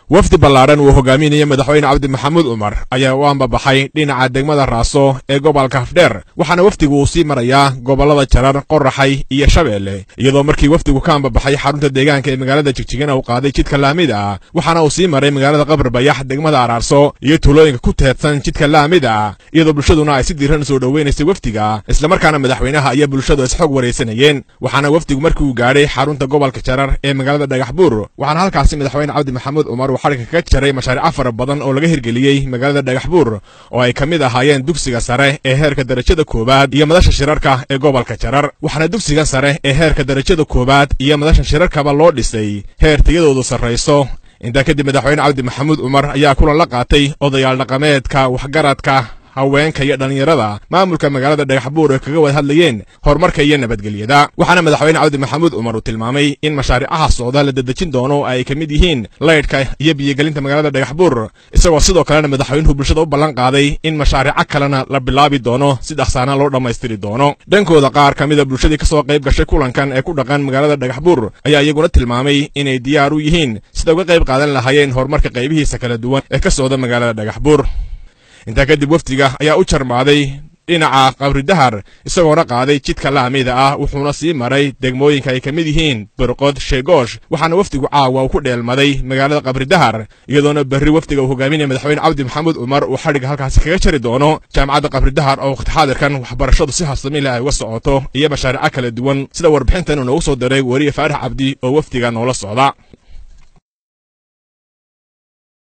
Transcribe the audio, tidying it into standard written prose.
Wafdi ballaadhan uu hogaaminaya madaxweyne Cabdi Maxamuud Cumar ayaa u ambabaxay dhinaca degmada Raaso ee gobolka Afdheer, waxaana wafdigu uu sii marayaa gobollada Jarar, Qoraxay iyo Shabeelle, iyadoo markii wafdigu ka ambabaxay xarunta deegaanka ee magaalada Jigjigana uu qaaday jidka laamida ah, waxaana uu sii maray magaalada Qabri Bayax, degmada Araarso iyo tuulooyinka ku teedsan jidka laamida ah, iyadoo bulshaduna ay si diiran soo dhoweynaysay wafdiga, islamarkaana madaxweynaha iyo bulshadu isxog waraysanayeen. Waxaana wafdigu markii uu gaadhay xarunta gobolka Jarar ee magaalada Dhagaxbuur, waxaana halkaasi madaxweyne Cabdi Maxamuud Cumar uu xadhigka kaga jaray mashaariico fara badan oo laga hirgeliyey magaalada Dhagaxbuur, oo ay ka mid ahaayeen dugsiga sare ee heerka darajada koowaad iyo madasha shirarka ee gobolka Jarar. Waxaana dugsiga sare ee heerka darajada koowaad iyo madasha shirarkaba loo dhisay heer tayadoodu sarrayso. Intaa kadib madaxweyne Cabdi Maxamuud Cumar ayaa kulan la qaatay odayaal dhaqameedka, waxgaradka, haweenka iyo dhallinyarada maamulka magaalada Dhagaxbuur ay kaga wada hadlayeen horumarka iyo nabadgelyada. Waxaana madaxweyne Cabdi Maxamuud Cumar uu tilmaamay in mashaariicaha socda la dedejin doono, ay ka mid yihiin laydhka iyo biyogelinta magaalada Dhagaxbuur, isagoo sidoo kalena madaxweynuhu bulshada u ballan qaaday in mashaariico kalena la bilaabi doono si dhaqsaana loo dhammaystiri doono. Dhankooda qaar ka mida bulshadii kasoo qayb gashay kulankan ee ku dhaqan magaalada Dhagaxbuur ayaa iyaguna tilmaamay inay diyaar u yihiin sida uga qayb qaadan lahaayeen horumarka qaybihiisa kala duwan ee ka socda magaalada Dhagaxbuur. Intaa kadib wafdiga ayaa u jarmaaday dhinaca Qabri Dahar, isagoona qaaday jidka laamida ah, wuxuuna sii maray degmooyinka ay ka mid yihiin Birqod, Sheegoosh, waxaana wafdigu caawa uu ku dheelmaday magaalada Qabri Dahar, iyadoona berri wafdiga uu hogaaminaya madaxweyne Cabdi Maxamuud Cumar uu xadhigga halkaasi kaga jari doono jaamacadda Qabri Dahar oo waqti xaadirkan waxbarashadu si habsami leh ay uga socoto iyo mashaariico kala duwan, sida warbixintan uu noogu soo diray weriye Faarax Cabdi oo wafdiga noola socda.